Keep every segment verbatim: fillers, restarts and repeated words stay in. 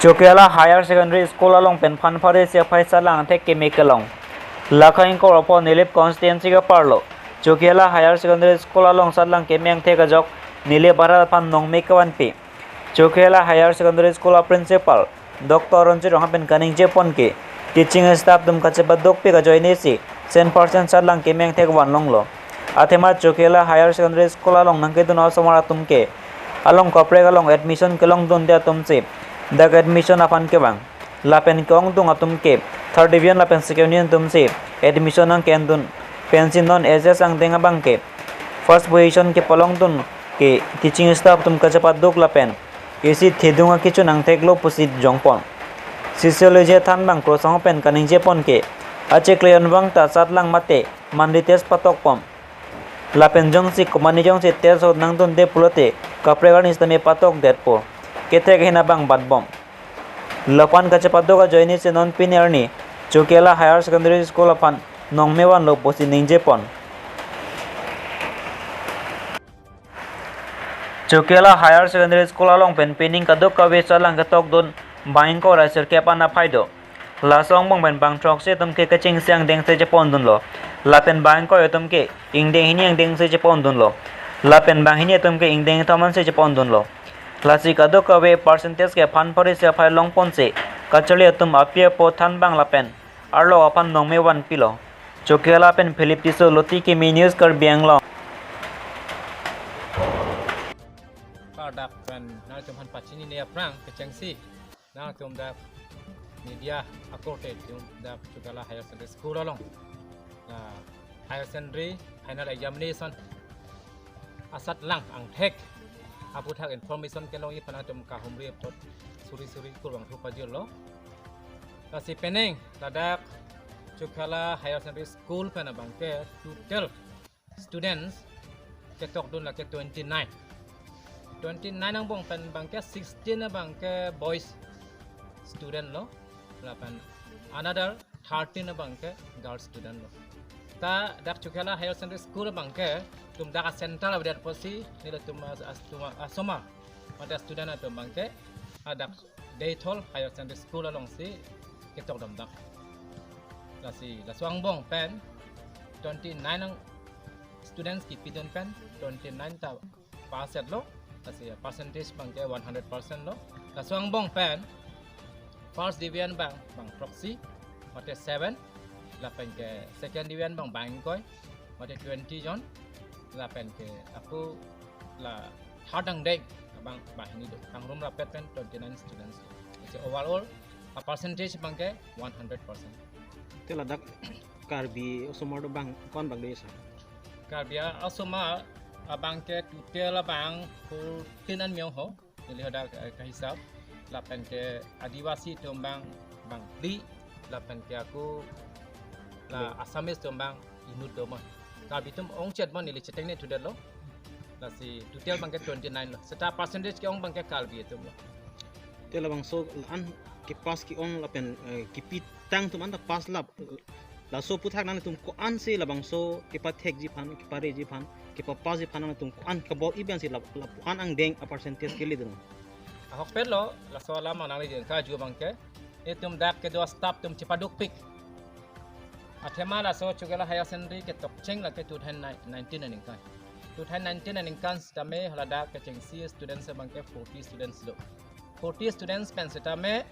Chokihola Higher Secondary School along pen phan phari isi aphai satlang angthek keme kelong. Lakha ingkoi ra pho Nilip constituency ke-arlo Chokihola Higher Secondary School along satlang keme angthek ajok Nilip arat aphan nongme kevanpi. Chokihola Higher Secondary School a principal Doctor Ronjit Ronghang pen kaningje pon ke teaching staff atum kachepadukpik ajoine si cent percent satlang keme angthek vanlonglo. Athema Chokihola Higher Secondary School along nangkedun osomar atum ke along kaprek along admission kelongdunde atum si dak admission aphan kevang. Lapen ke-ongdung atum ke third division lapen second division atum si admission nangke-endun pensi non H S angdeng abang ke first position kepalongdun ke teaching staff atum kachepaduk lapen isi thedung akechun angtheklo pusi jongpon. Sociology thanbang Kro Sangho pen kaningje pon ke achiklo jon vang ta satlang mate monthly test patokpon. Lapen jongsi komatne jongsi test ahut nangdunde pulote kaprek arni sitame patokdetpo. Kethek ahin abang batbom. Lapu-an kachepaduk ajoine si non pini arni Chokihola Higher Secondary School aphan nongme vanlo pusi ningje pon. Chokihola Higher Secondary School along pen pining kadokave satlang ketokdun bang ingkoi ra sirkep an aphai do. Laso angbong pen bang throksi atum ke kechengsi angdeng si chepondunlo. Lapen bang ingkoi atum ke ingdeng hini angdeng si chepondunlo. Lapen bang hini atum ke ingdeng kethom an si chepondunlo. Lasi kadokave percentage ke phan phari isi aphai longponsi kacharli atum api apo thanbang lapen arlo aphan nongme vanpilo. Chokihola pen Philip Tisso, Loti Kimi, News Karbi Anglong. Kardap pen nangtum aphan pachinine aphrang kechengsi nangtum dak media akorte atum dak Chokihola Higher Secondary School along, ah, higher secondary final examination asatlang angthek aphuthak information kelongji aphan nangtum kahumri apot suri suri kurvangthu pajirlo. Lasi penang ladak Chokihola Higher Secondary School pen abangke total students ketokdun lake twenty-nine. Twenty-nine angbong pen abangke sixteen abangke boys student lo, lapen another thirteen abangke girls student lo. Ta dak Chokihola Higher Secondary School abangke itum dak a-center avedet apotsi nelitum as-, as-, itum asomar mate student atum abangke, ah, dak Deithor Higher Secondary School alongsi ketokdam dak. Lasi laso angbong pen twenty-nine ang students kipidun pen twenty-nine ta pass etlo. Lasi percentage abangke one hundred percent lo. Laso angbong pen first division abang bang throksi mate seven, lapen ke second division abang bang ingkoi mate twenty jon, lapen ke ako la third angdeng abang bang hini do. Kangrum rapet pen twenty-nine students do. Lasi overall a-percentage abangke one hundred percent. Te ladak Karbi osomar do bang ko-an bang do isi? Karbi a-, osomar abangke total abang fourteen an miyong ho. Neli hadak, eh, kahisap, lapen ke Adivasi atum abang bang phli, lapen ke ako la Assamese atum abang inut do ma. Karbi atum ongchot ma neli chetengne thudetlo. Lasi total abangke twenty-nine lo. Seta percentage ke-ong abangke Karbi atum lo. Te labangso an ke-pass ke-ong lapen, eh, kipitang atum anta pass lap. Laso aphuthak nangtum ko-ansi labangso kepathekji aphan, kepareji aphan, kepapassji aphan nangtum ko-an kabor-i pensi lap, lapu-an angdeng a-percentage kele dun? Ahokpet lo, laso alam nangli jengka ju abangke. Itum dak kedo staff atum chepadukpik. Athema laso Chokihola Higher Secondary ketokcheng lake two thousand nineteen aningkan. Two thousand nineteen aningkan sitame haladak kechengsi students abangke forty students do. Forty students pen sitame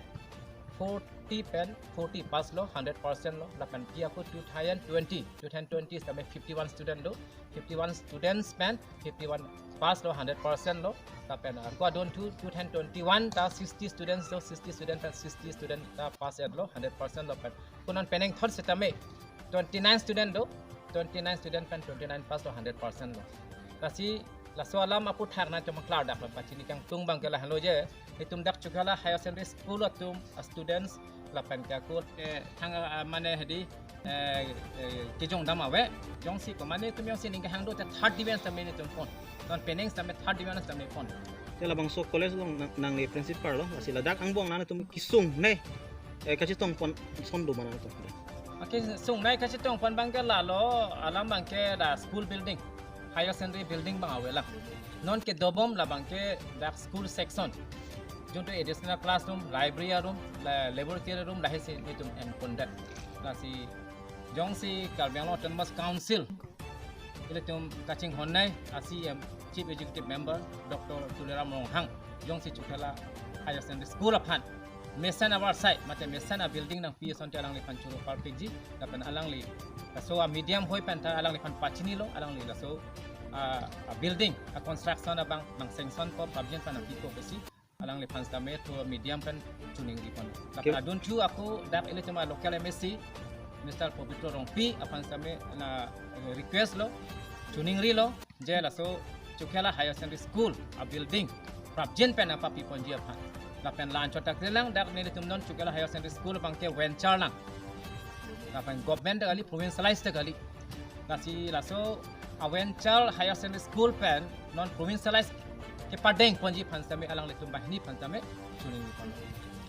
forty pen forty pass lo, hundred percent lo, lapen ke ako two thousand twenty, two thousand twenty sitame fifty-one student do, fifty-one students pen fifty-one pass lo, hundred percent lo, lapen ako adon two, two thousand twenty-one ta sixty students do, sixty student pen sixty student ta pass etlo, hundred percent lo pen. Ako non penang thot sitame twenty-nine student do, twenty-nine student pen twenty-nine pass lo, hundred percent lo. Lasi laso alam aphuthak nangtum klardak lo, pachini kangtung abangke lahenlo je, itum dak Chokihola Higher Secondary School atum a-students lapen ke ako, eh, thang, ah, mane hedi, eh, eh, kejongdam ave, jongsi ko mane itum jongsi ning kehang do te third division sitame nelitum pon. Non penang sitame third division sitame pon. Te labangso college along nang, nangli principal lo, lasi ladak angbong nangtum kesungnei, eh, kachetong pon ason do ma nangtum? Akesung nai kachetong pon abangke lalo alam abangke dak school building, higher secondary building abang avelang. Non kedobom labangke dak school section. Junto additional classroom, library arum, la-, laboratory arum, lahai si nelitum enpondet. Lasi jongsi Karbi Anglong Autonomous Council ilitum kachinghon nei, a C E M, Chief Executive Member, Doctor Tuliram Ronghang, jongsi Chokihola Higher Secondary School aphan mesen avarsai, mate mesen a building nangpi asonte alangliphan choro parpikji, lapen alangli laso a medium hoi penta alangliphan pachinilo, alangli laso a, a building a construction abang nang sanction po, prapjin pen nangpipo pusi alangliphan sitame through medium pen choningripon. Lapen Kim- adunthu ako dak ilitum a local M A C, Mister Pobitro Rongpi aphan sitame na, eh, request lo, choningrilo, je laso Chokihola Higher Secondary School a building prapjin pen nangpapiponji aphan. Lapen la-anchot ta kelang, dak nelitum non Chokihola Higher Secondary School abangke venture lang. Lapen government ta kali, provincialize ta kali. Lasi laso a venture Higher Secondary School pen non provincialize kepadengponji aphan sitame alanglitum banghini aphan sitame choningripon.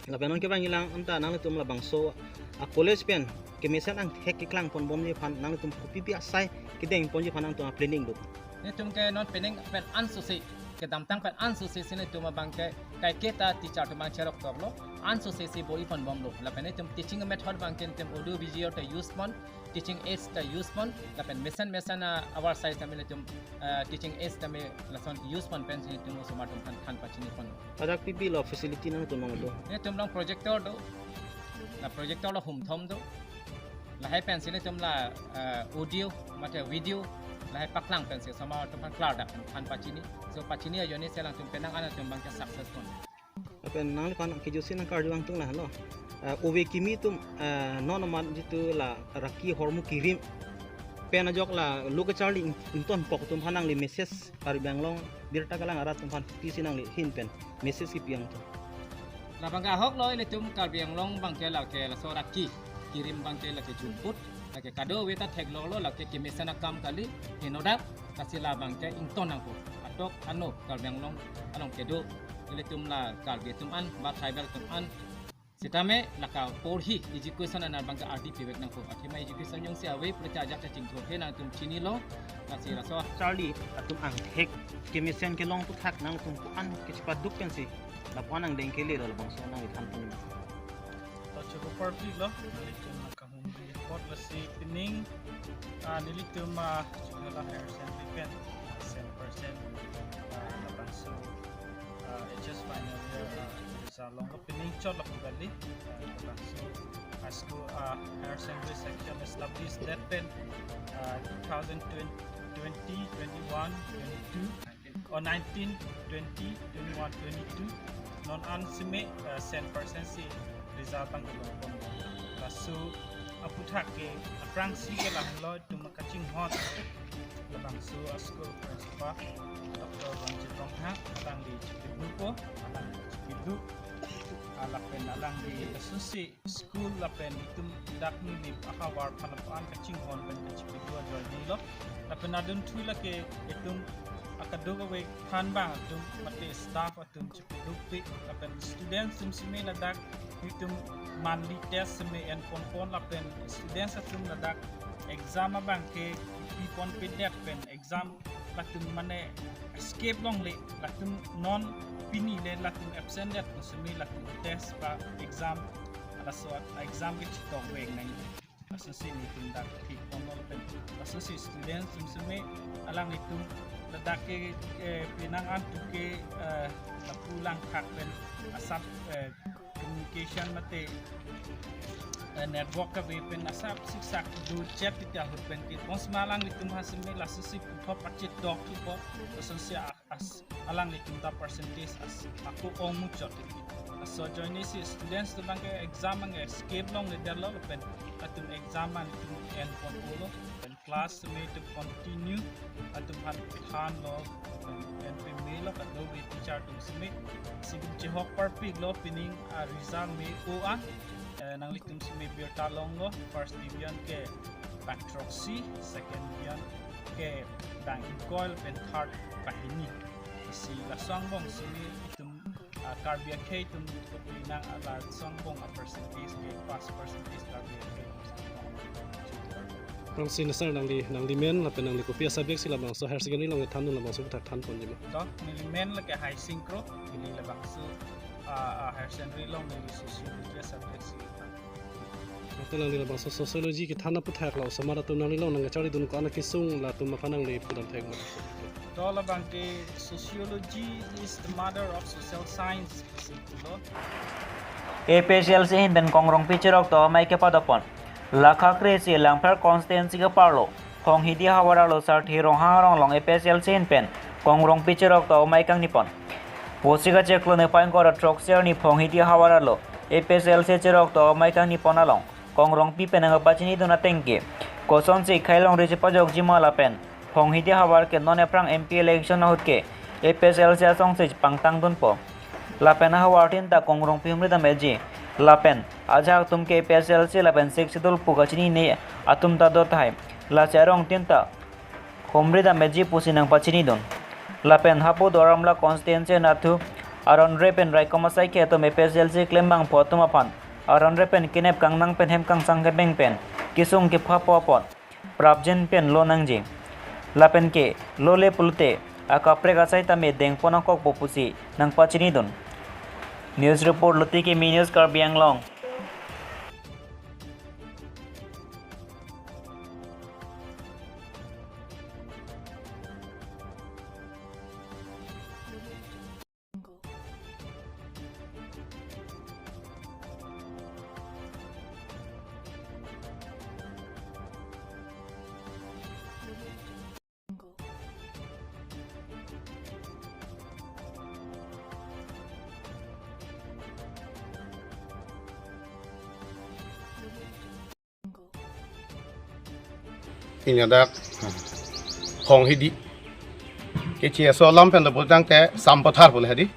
Lapen non kevang ilang anta nanglitum labangso a college pen kemesen angthek keklangponbomji aphan nanglitum kopi pi asai kedengponji aphan nangtum a planning do? Nelitum ke non penang pen ansose, kedamtang pen ansose si nelitum abangke kaiketa teacher atum abang cherok toklo, ansose si bor-iponbomlo. Lapen nelitum teaching method abangke nelitum audio visual ta use pon, teaching aids ta use pon, lapen mesen mesen a avarsai sitame nelitum, eh, teaching aids sitame lason use pon pensi nelitum osomar atum aphan than pachinipon. Ladak pipi lo facility nangtum along do? Nelitum along projector do. La projector lo humthom do. Lahai pensi nelitum la, eh, audio mate video lahai paklang pensi osomar atum aphan klardak than pachini. So pachini ajoine si alangtum penang an atum abangke success pon. Lapen nangliphan kejutsi nangkarju vangtung lahelo. Eh, ove kimi atum, eh, non amat jitu la raki hormu kirim pen ajok la lo kacharli ing-, ingtonpok atum aphan nangli message, Karbi Anglong birta kelang arat atum aphan pisi nangli ahin pen message kipi vangtung? Labangke ahok lo, ilitum Karbi Anglong abangke lake laso raki kirim abangke lake jumput, lake kadokave ta theklonglo, lake kemesen akam kali, henodak, lasi labangke ington nangpo. Atok ano Karbi Anglong along kedo ilitum la Karbi atum an, ba tribal atum an sitame lake porhi education aner abangke ardi pivek nangpo. Athema education jongsi ave pulote ajat ta chingthur he nangtum chinilo. Lasi laso charli atum angthek kemesen kelong aphuthak nangtum ko-an kechepaduk pensi lapu-an angdeng kele do, labangso nangli than pon. To choro parpiklo, nanglitum nangkahumri apot. Lasi pining, ah, nelitum, ah, Chokihola Higher Secondary pen, ah, cent percent, ah, labangso, ah, H S final year, ah, result longlo, pining chot lapu kali, ah, labangso high school, ah, Higher Secondary section established that pen, ah, two thousand twenty, twenty, twenty-one, twenty-two, or nineteen, twenty, twenty-one, twenty-two. Non an seme, eh, cent percent si result abang kelongpon. Laso aphuthak ke aphrangsi ke lahelo itum kachinghon labangso a school principal Doctor Ronjit Ronghang, alangli chipidukpo, alangli chipiduk, ah, lapen alangli asusi school lapen itum dak neli ahavar aphan aphan kachinghon pen kachipidu ajoinelo. Lapen adunthu lake itum akadokave thanbang atum mate staff atum chipidukpik, lapen students atum seme ladak itum monthly test seme enponpon, lapen students atum ladak exam abangke piponpedet pen exam latum mane escape longle, latum non pini le latum absent det pu seme latum test ba exam, laso exam ke chitokvek nang. Lasonsi nelitum dak thik ponlo pen, lasonsi students atum seme alanglitum ladak ke, eh, penang an tu ke, eh, lapu langthak pen asap, eh, communication mate, eh, network kave pen asap siksak do chat iti ahut pen ke bonsma alanglitum ha seme lasonsi puthot pachit dok thupo, lasonsi a-, as alanglitum ta percentage as ako ong muchot iti. Laso ajoinesi students atum abangke exam abangke escape longledetlo, lapen latum exam an itum enponpolo, lapen class seme itum continue, latum aphan thanlo, lapen enpemelo kadokave teacher atum seme. Sidim chehok parpiklo pining a result me-o an, eh, nanglitum seme birta longlo, first division ke bang throksi, second division ke bang ingkoi lapen third banghini. Si laso angbong seme itum, ah, Karbi akhei atum kopi nang a laso angbong a percentage ke pass percentage Karbi akhei atum. Rongsi na sir nangli, nangli men lapen nangli kopi a subject si labangso higher secondary along than labangso aphuthak thanponji ma? To, neli men lake high synchro, neli labangso Ah, ah, higher secondary along neli sociology subject si. Ata nangli labangso sociology kethan aputhak la osomar atum nangli along nangkacharlidun ko-an akesung latum aphan nangli pudam thek mo. To labang ke sociology is the mother of social science, si pulo. A P H L C ahin pen Kong Rongpi cherok tong amei kepadopon. Lakha kre-isi Langpher constituency ke-arlo Phonghidi havar arlo Sarthe Ronghang arong along A P H L C ahin pen Kong Rongpi cherok tong amei kangnipon. Pusi kacheklo niphai ingkoi ra throk-isi arni Phonghidi havar arlo A P H L C cherok tong amei kangnipon along Kong Rongpi pen nangpachinidun ateng ke, kosonsi khei longri chepajokji ma lapen Phonghidi havar ke non ephrang M P election ahut ke A P H L C asong si pangtangdunpo. Lapen ahavar tin ta Kong Rongpi humri dam-etji. Lapen ajahak atum ke A P H L C lapen Sixth Schedule pu kachinine atum ta do tahai. Lasi arong tin ta humri dam-etji pusi nangpachinidun. Lapen hapu do Ramla constituency anatthu aron re pen raikom asaikhi atum A P H L C klembangpo atum aphan aron re pen kenep kangnang pen hem kangsang kebeng pen kesung kephapo apot prapjin pen lo nangji. Lapen ke lo le pulote akaprek asai tame dengpon nangkokpo pusi nangpachinidun. News report, Luti Kimi News, Karbi Anglong. Pini dak Phonghidi. Keche aso alam pen do pulotangte Sampathar pule hadi.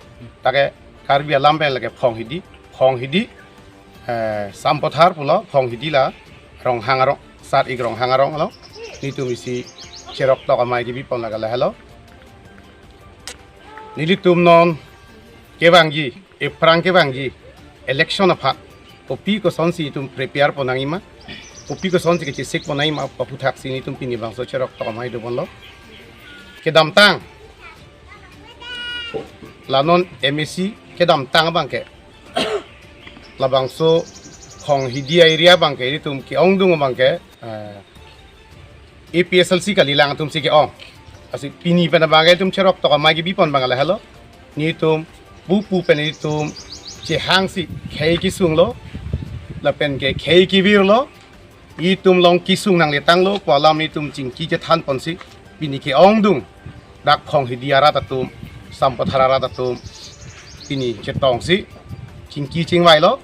Take Karbi alam pen lake Phonghidi. Phonghidi, eh, Sampathar pulo, Phonghidi la Ronghang arong, sar ik Ronghang arong lo. Netum isi cherok tong amei kebipon lake lahelo. Nelitum non kevangji, ephrang kevangji election aphan kopi kosonsi itum prepare ponnangji ma, kopi kosonsi kachesik ponnangji ma pu aputhaksi netum pini bangso cherok tong amei doponlo. Kedamtang, la non M A C kedamtang abang ke, labangso Phonghidi area abang ke, netum ke-ongdung abang ke, eh, A P H L C kalilang atum si ke-ong. Lasi pini pen abang ke itum cherok tong amei kebipon abang lahelo. Netum pupu pen itum chehangsi khei kesunglo. Lapen ke khei kevirlo. Itum along kesung nangletanglo pu alam netum chingki chethanponsi pini ke-ongdung dak Phonghidi arat atum, Sampathar arat atum pini chetongsi chingki chingvailo.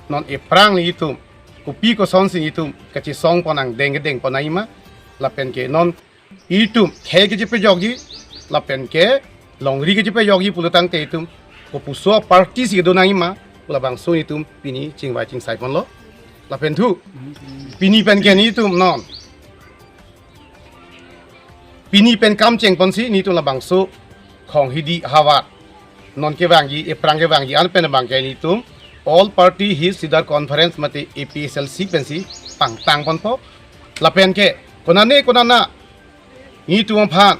Non ephrang netum kopi kosonsi netum kachesong ponnang, deng kedeng ponnangji ma, lapen ke non itum khei kechepajokji lapen ke longri kechepajokji pulotangte itum kopuso party si kedonangji ma pu labangso netum pini chingvai chingsai ponlo. Lapen thu pini pen ke netum non, pini pen kam chengponsi netum labangso Phonghidi havar non kevangji, ephrang kevangji an pen abang ke netum All Party Hills Leader Conference mate A P H L C pensi pangtangponpo. Lapen ke konane konane netum aphan,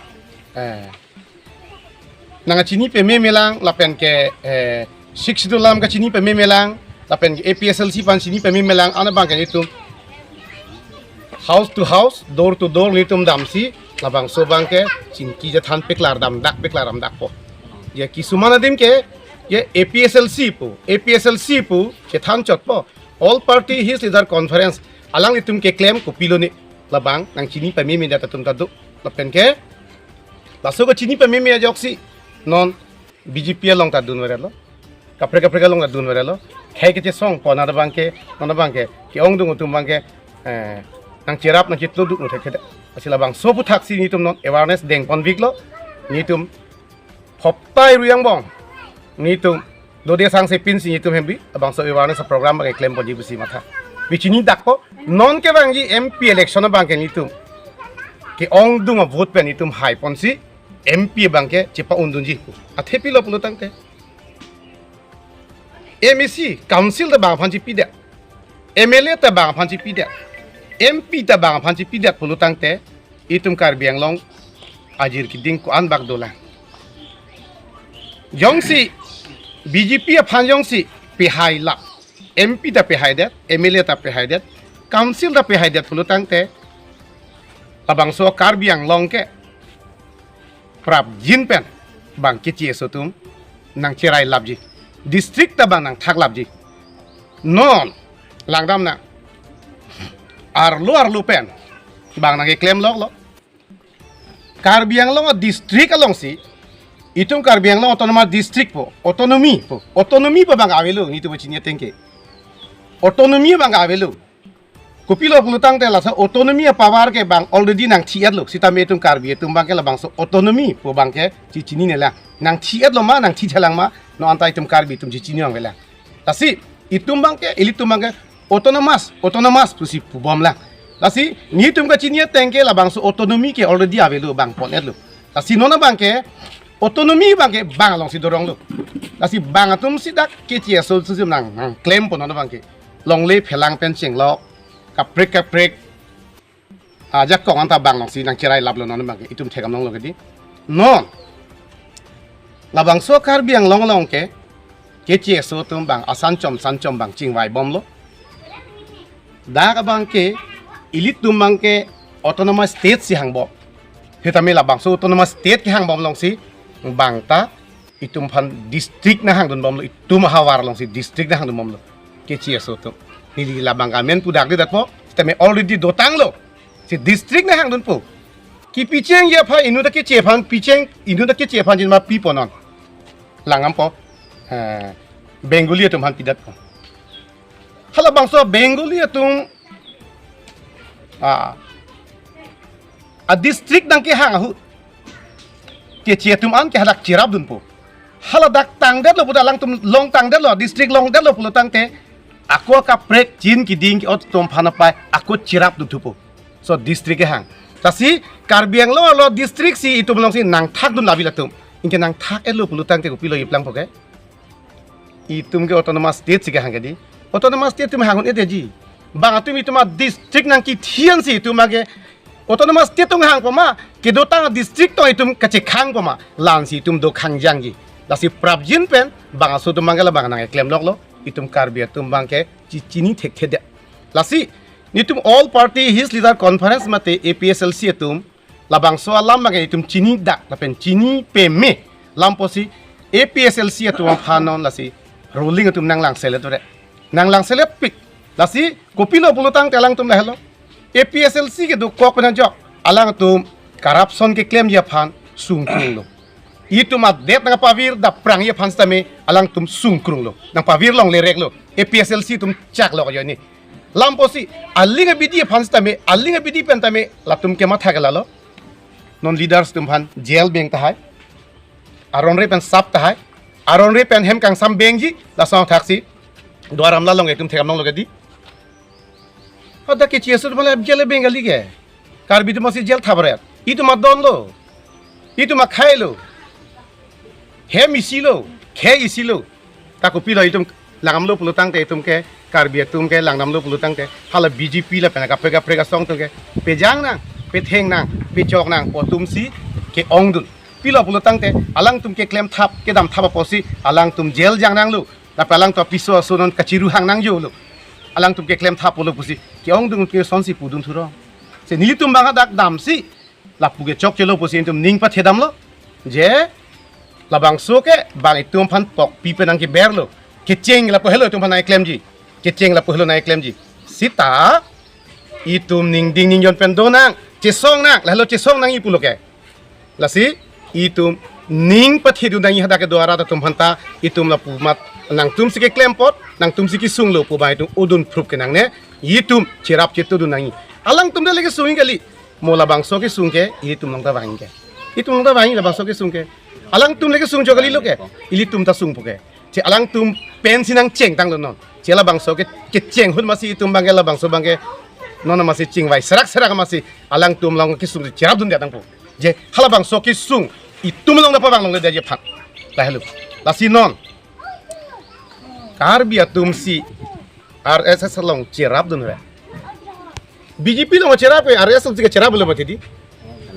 eh, nangkachini pamemelang lapen ke, eh, Sixth Schedule alam kachini pamemelang lapen ke A P H L C aphan chini pamemelang an abang ke netum house to house, door to door netum damsi labangso abang ke chingki chethan paklar damdak, paklar damdakpo. Ya kisuman adim ke, ya A P H L C pu, A P H L C pu chethan chotpo. All Party Hills Leader Conference alanglitum keklem kopilone, labang nangchini pamemedet atum ta do. Lapen ke laso kachini pameme ajoksi non B J P along ta dunverelo, kaprek kaprek along ta dunverelo. Khei kechesong pon abang ke, non abang ke ke-ongdung atum abang ke, eh, nangcherap nangchetlo duk no thekthedet. Lasi labangso aputhaksi netum non awareness dengponviklo. Netum phoptai ruyang bong netum dode sangse pinsi netum hembi labangso awareness program abang klemponji pusi matha. Pini chinidakpo, non kevangji M P election abang ke netum ke-ongdung avote pen netum haiponsi M P abang ke chepa-undunji pu. Athe pilo pulotangte, M A C council ta bang aphan chepidet, M L A ta bang aphan chepidet, M P ta bang aphan chepidet pulotangte, itum Karbi Anglong ajir keding ko-an bak dolang. Jongsi B J P aphan jongsi pehai lap, M P ta pehaidet, M L A ta pehaidet, council ta pehaidet pulo tangte, labangso Karbi Anglong ke prapjin pen bang Keche aso atum nangcherai lapji, district ta bang nangthak lapji. Non langdam nang, arlo arlo pen bang nangkeklem loklo. Karbi Anglong a-district alongsi, itum Karbi Anglong Autonomous District po, autonomy po, autonomy po bang avelo, nelitum chini ateng ke. Autonomy bang avelo. Kopilo pulo tangte laso autonomy a-power ke bang already nangthi-etlo, sitame itum Karbi atum bang ke labangso autonomy po bang ke chechinine lang. Nangthi-etlo ma, nangthi-etlang ma, non anta itum Karbi atum chechini nangvelang. Lasi itum bang ke, ilitum bang ke autonomous, autonomous pusi pubom lang. Lasi nelitum kachini ateng ke labangso autonomy ke already avelo, bang pon-etlo. Lasi non abang ke autonomy bang ke bang alongsi doronglo. Lasi bang atumsi dak Keche aso atum nang, nangklempo non abang ke. Longle phelang pen chenglok, kaprek kaprek ajakong anta bang alongsi nangcherai laplo non abang ke, itum thekdam longlo ke di. Non labangso Karbi Anglong along ke Keche aso atum bang asan chom san chom bang chingvai bomlo. Dak abang ke ilitum bang ke autonomous state si hangbom. Sitame labangso autonomous state kehangbom alongsi bang ta itum aphan district nanghangdun bomlo, itum ahavar alongsi district nanghangdun bomlo. Keche aso atum. Neli labang amen pudak di datpo, sitame already dotanglo. Si district nanghangdunpo. Kipicheng ji aphan, inut ta Keche aphan picheng, inut ta Keche aphan jinma pipo non. Langdampo. Eh, Bengali atum aphan pidatpo. Halabangso Bengali atum, ah, a-district nangkehang ahut Keche atum an ke hadak cherapdunpo. Haladak tangdetlo puta alangtum long tangdetlo, district longdetlo pulo tangte, ako kaprek chin kiding ke-ot atum aphan apai ako cherapdun thupo. So district kehang. Lasi Karbi Anglong arlo district si itum alongsi nangthakdun labi latum. Anke nangthak-etlo pulo tangte kopilo iplangpo ke? Itum ke autonomous state si kehang ke di. Autonomous state atum hanghun-et ji. Bang atum itum a-district nangkithi ansi itum ke autonomous state atum hangpo ma, kedotang district atum itum kachekhangpo ma, la-ansi itum dokhang jangji. Lasi prapjin pen bang aso atum bang ke labang nangkeklem loklo, itum Karbi atum bang ke chechini thekthedet. Lasi nelitum All Party Hill Leaders Conference mate A P H L C atum labangso alam bang ke itum chinidak lapen chini peme. Lampo si A P H L C atum aphan non lasi ruling atum nanglangselet ore. Nanglangselet pik. Lasi kopilo pulo tangte alangtum lahelo. A P H L C kedokok pen ajok alangtum corruption keklemji aphan sungkrunglo. Itum adet nangpavir daprangji aphan sitame alangtum sungkrunglo. Nangpavir longle reklo. A P H L C atum chaklo ajoine. Lampo si aling abidi aphan sitame, aling abidi pen tame latum kematha ke lalo. Non leaders atum aphan jail beng tahai. Aron re pen sap tahai. Aron re pen hem kangsam bengji, laso athaksi Duar Amla along itum thekdam longlo ke di. Hadak Keche aso atum aphan jail beng kali ke. Karbi atum si jail thapret. Itum adonlo. Itum akhailo. Hem isilo, khei isilo. Ta kopilo itum langdamlo pulo tangte itum ke, Karbi atum ke langdamlo pulo tangte, hala B J P lapen kaprek kaprek asong atum ke pejang nang, petheng nang, pechok nang pu atum si ke-ongdun. Pilo pulo tangte alangtum keklem thap, kedam thap apotsi alangtum jail jang nanglo. Lapen alangtum piso aso non kachiru hang nangjolo. Alangtum keklem thap pulo pusi ke-ongdun ke asonsi pudun thurong. Si nelitum bang hadak damsi lapu ke chokchelo pusi itum ning pathedamlo. Je labangso ke bang itum aphan pokpi pen nangkeberlo. Kecheng lapu helo itum aphan nangklemji. Kecheng lapu helo nangklemji. Sita itum ningding ningjon pen do nang, chesong nang, lahelo chesong nangji pulo ke. Lasi itum ning pathedun nangji hadak kedo arat atum aphanta, itum lapu amat nangtum si keklem apot, nangtum si kesunglo pu bang itum udun proof ke nangne, itum cherap chetudun nangji. Alangtum ta le kesung kali, mo labangso kesung ke ilitum along ta vang ke. Itum along ta vang labangso kesung ke. Alangtum le kesung jo kalilo ke, ilitum ta sungpo ke. Si alangtum pensi nangchengtanglo non. Si labangso ke, kecheng ahut masi itum bang ke labangso bang ke non masi chingvai serak serak masi alangtum along kesung cherapdundet nangpo. Je halabangso kesung itum along nangpavang longledetji aphan. Lahelo. Lasi non Karbi atum si R S S along cherapdun re. B J P along cherap ke R S S along si cheraplo mati di.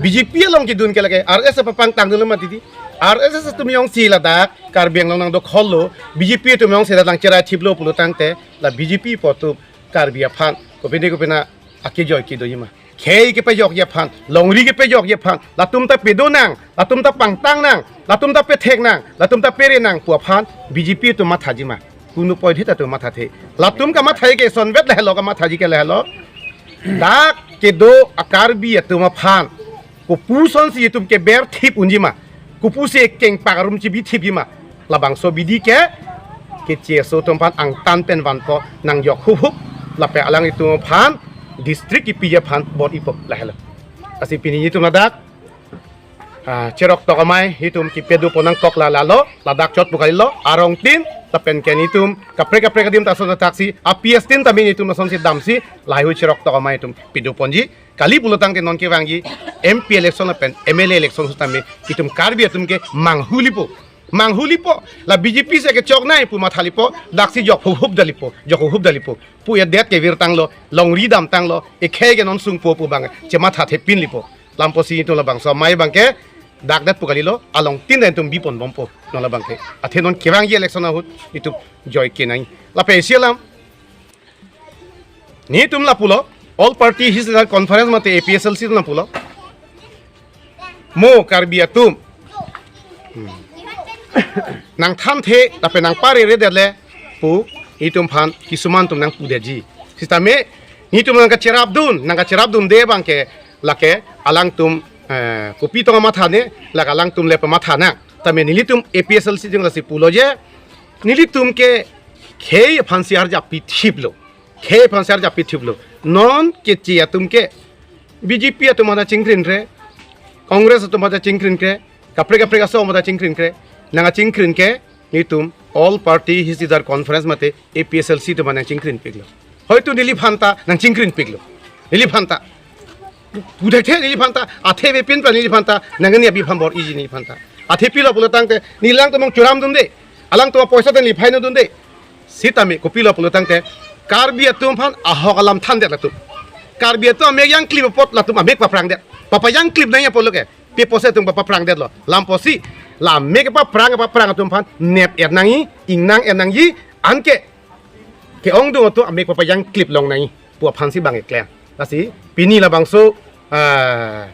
B J P along kedun ke lake R S S papangtangdunlo mati di. R S S atum jongsi ladak Karbi Anglong nangdokhol lo, B J P atum jongsi ladak cherai thiplo pulo tangte, la B J P pu atum Karbi aphan kopine kopine akejoi kedojima. Khei kepejokji aphan, longri kepejokji aphan, latum ta pedo nang, latum ta pangtang nang, latum ta pethek nang, latum ta pere nang pu aphan B J P atum mathaji ma? Kunu poidhe ta atum mathathe. Latum kamatha ke sonvet lahelo, kamathaji ke lahelo. Dak kedo a-Karbi atum aphan kopusonsi itum keber thip unji ma? Kopusi kengpak arum chibi thipji ma? Labangso abidi ke, keche aso atum aphan angtan pen vanpo, nangjok huphup, lapen alanglitum aphan district kepiji aphan bor-ipo lahelo. Lasi pini itum ladak, ah, Cheroktok Amei itum kepedo pon nangkok la lalo, ladak chot pu kalilo, arong tin, lapen ke itum kaprek kaprek adim ta ason athaksi, a-P S tin tame itum asonsi damsi, lahai hui Cheroktok Amei itum pedo ponji. Kali pulo tangte non kevangji M P election lapen M L A election sitame itum Karbi atum ke manghulipo. Manghulipo, la B J P si kechok nai pu mathalipo, daksi jok huphup dalipo, jok huphup dalipo. Pu edet kevir tanglo, longri dam tanglo, ekhei ke non sungpo pu abang chemathathepin lipo. Lampo si itum labangso amei abang ke, dak det pu kalilo, along tin den itum bipon bompo, non labang ke. Athe non kevangji election ahut, itum joi kenai. Lapen isi alam, nelitum lapulo, All Party Hills Leaders Conference mate A P H L C atum lapulo. Mo Karbi atum, hmm, nangthanthe, lapen nangpareredet le pu itum aphan kisuman atum nangpudetji. Sitame, nelitum nangkacherapdun, nangkacherapdunde abang ke, lake alangtum, eh, kopi tong mathane, lake alangtum le pamatha nang. Tame nelitum A P H L C atum lasi pulo je, nelitum ke khei aphansi arjap pithiplo. Khei aphansi arjap pithiplo. Non keche atum ke B J P atum mata chingkrinkre, Congress atum mata chingkrinkre, kaprek kaprek aso mata chingkrinkre, nangkachingkrin ke, nelitum All Party Hills Leaders Conference mate A P H L C atum nangchingkrinpiklo. Hoitu neliphan ta nangchingkrinpiklo. Neliphan ta. Pu-, pudethe neliphan ta, athe avepin pa neliphan ta, nangani abi aphan bor-iji neliphan ta. Athe pilo pulo tangte, neli alangtum churamdunde, alangtum apoisa ta neli phainodunde. Sitame kopilo pulo tangte, Karbi atum aphan ahok alam thandet latum. Karbi atum amek jangklip apot latum amek paprangdet. Papajangklip nangji apotlo ke, pi apotsi atum paprangdetlo. Lampo si, la amek paprang, paprang atum aphan nep-et nangji, ingnang-et nangji, anke ke-ongdung atum amek papajangklip long nangji pu aphansi bang keklem. Lasi, pini labangso, ah,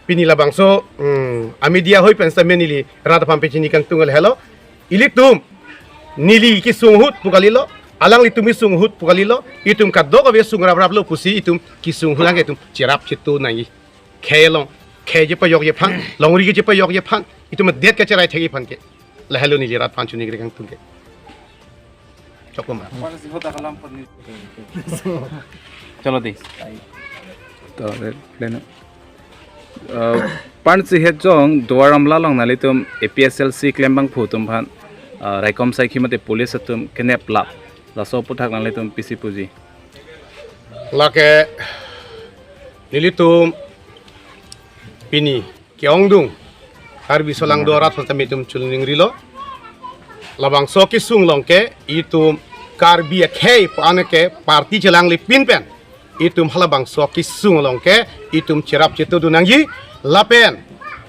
pini labangso, hmm, a-media hoi pen sitame neli rat aphan pachini kangtung lahelo. Ilitum, neli kesung ahut pu kalilo, alanglitum kesung ahut pu kalilo, itum kadokave sung rapraplo pusi itum kesung ahut abang ke itum cherap cheto nangji. Khei along, khei kepejokji aphan, longri kepejokji aphan, itum adet kacherai thekji aphan ke. Lahelo neli rat aphan chini kangtung ke. Chokpoma. Chalo dei. To, le-, leno. Uh, Pansi het jong Duar Amla along nanglitum A P H L C klembangphu atum aphan, uh, raikom saikhi mate police atum keneplap. Laso aputhak nanglitum pisi puji? Lake nelitum pini ke-ongdung Karbi aso langdo arat sitame itum chulningrilo. Labangso kesung along ke itum Karbi akhei pu an ke party chelanglipin pen itum halabangso kesung along ke itum cherap chetodun nangji lapen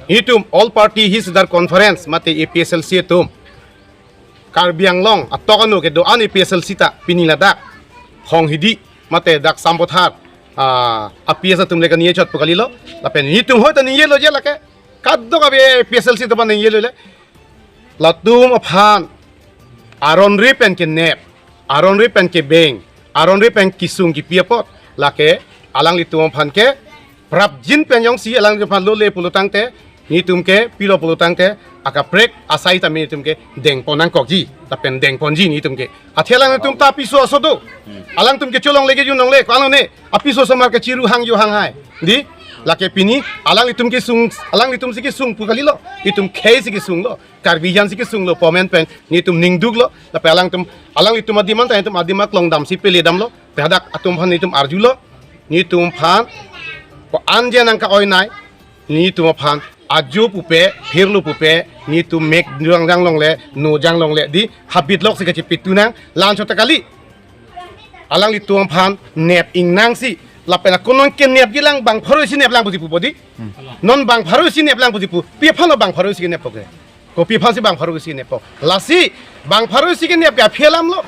itum All Party Hills Leaders Conference mate A P H L C atum Karbi Anglong atok anu kedo-an A P H L C ta pini ladak Honghidi mate dak Sampathar, ah, a-P S atum le kaningje chot pu kalilo. Lapen nelitum hoi ta ningjelo je lake, kadokave A P H L C atum aphan ningjelo le. Latum aphan aron-re pen kenep, aron-re pen kebeng, aron-re pen kesung kepi apot, lake alanglitum aphan ke prapjin pen jongsi alanglitum aphan lole pulo tangte, nelitum ke pilo pulo tangte, akaprek asai tame nelitum ke dengpon nangkokji, lapen dengponji nelitum ke. Athe alanglitum ta piso aso do. Alangtum kecholongle kejunlongle, ko-an lone, apiso osomar kechiru hang jo hang hai. Dei, lake pini, alanglitum kesung, alanglitum si kesung pu kalilo, itum khei si kesunglo, Karbi jan si kesunglo, pu amen pen nelitum ningduklo, lapen alangtum, alanglitum adim an ta nelitum adim aklong damsi pele damlo, pen hadak atum aphan nelitum arjulo, nelitum aphan, ko-an je nangka-oinei, nelitum aphan ajo pupe, phirlo pupe, nelitum mek jang, janglongle, no janglongle, dei, habit lok si kachepitu nang, la-anchot ta kali. Alanglitum aphan nep ingnangsi, lapen ako non kenepji lang bang pharo isi neplang pusi pupo dei. Hmm. Non bang pharo isi neplang pusi pu, pi aphanlo bang pharo isi keneppo ke. Kopi aphansi bang pharo isi neppo? Lasi bang pharo isi kenep ke aphi alam lo.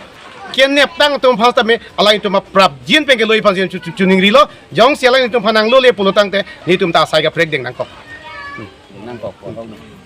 Kenep tang atum aphan tame alangtum aprapjin pen keloi aphansi chu- chu- chuningrilo. Jongsi alangtum aphan nanglole pulo tangte netum ta asai kaprek deng nangkok. Nangkok, kok, kok.